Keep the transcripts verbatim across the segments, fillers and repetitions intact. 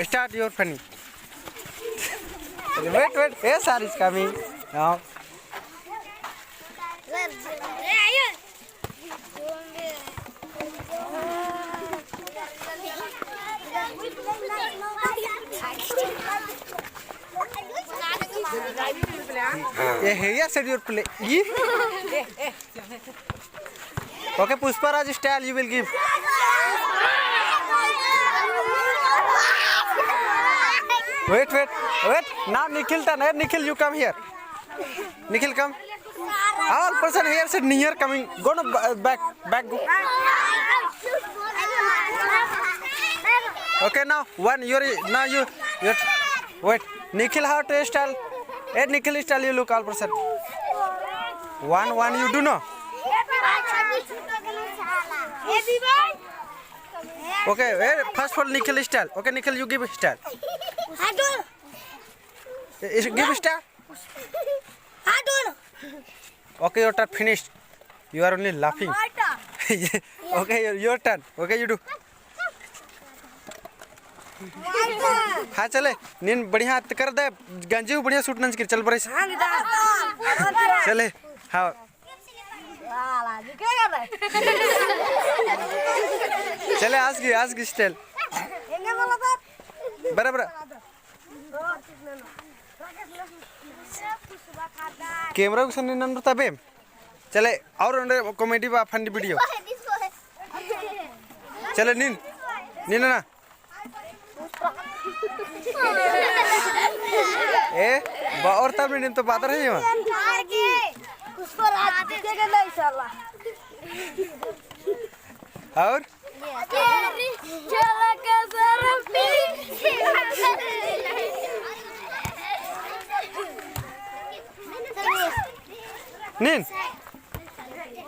Start your funny. Wait, wait. Hey, sir is coming. Now. ये है यार, set your play। ये? Okay, Pushpa Raj style, you will give. Wait, wait, wait. Now Nikhil turn. Hey, Nikhil, you come here. Nikhil, come. All person here sit near coming. Go no ba-, back, back go. Okay, now one, your, now you, your, wait. Nikhil, how to style? Hey, Nikhil style, you look all person. One, one, you do no? Okay, hey, first of all, Nikhil style. Okay, Nikhil, you give style. I don't. Eh, give style. I don't. Okay, your turn finished. You are only laughing. My turn. Okay, your, your turn. Okay, you do. My turn. हाँ, चले। नीन बढ़िया कर दे। गंजी बढ़िया suit नंजकी। चल, बरइस। हाँ, चले। हाँ। चले, आस गही, आस गही style। बरा, बरा। Camera गुसन नन्नर तबे। चले, और ओन्टे comedy बा funny video। चले, नीन, नीन ना। ए, बा-, और तब नीन तो बादर है ये। और? नीन?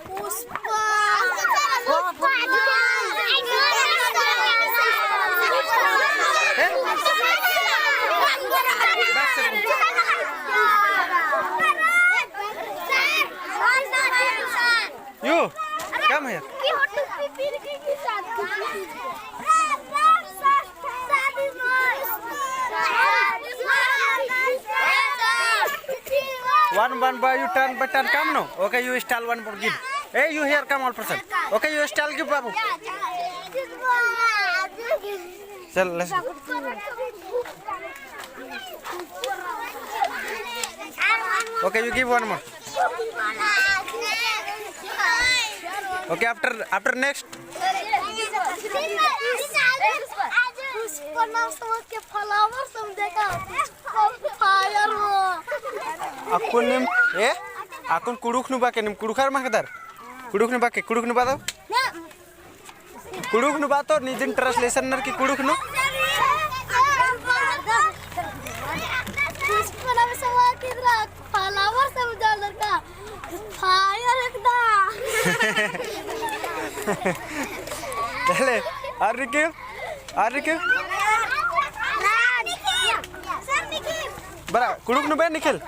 पुष्पा। You, come here. One, one by you, turn by turn, come no? Okay, you style one more, give. Hey, you here, come all person. Okay, you style give, बाबू। चल, let's go। Okay, you give one more. Okay, after, after next. अक्कुन निम, ए? अक्कुन कुँड़ुख़ नू बाके निम कुँड़ुख़र महकदर? कुँड़ुख़ नू बाके, कुँड़ुख़ नू बादो? कुँड़ुख़ नू बातो, निदिन translation नर की कुँड़ुख़ नू। Fire एकदम। चले, और निखिल, और निखिल। बरा, कुँड़ुख़ नू बे निखिल।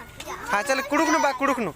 हाँ, चले, कुँड़ुख़ नू बा, कुँड़ुख़ नू।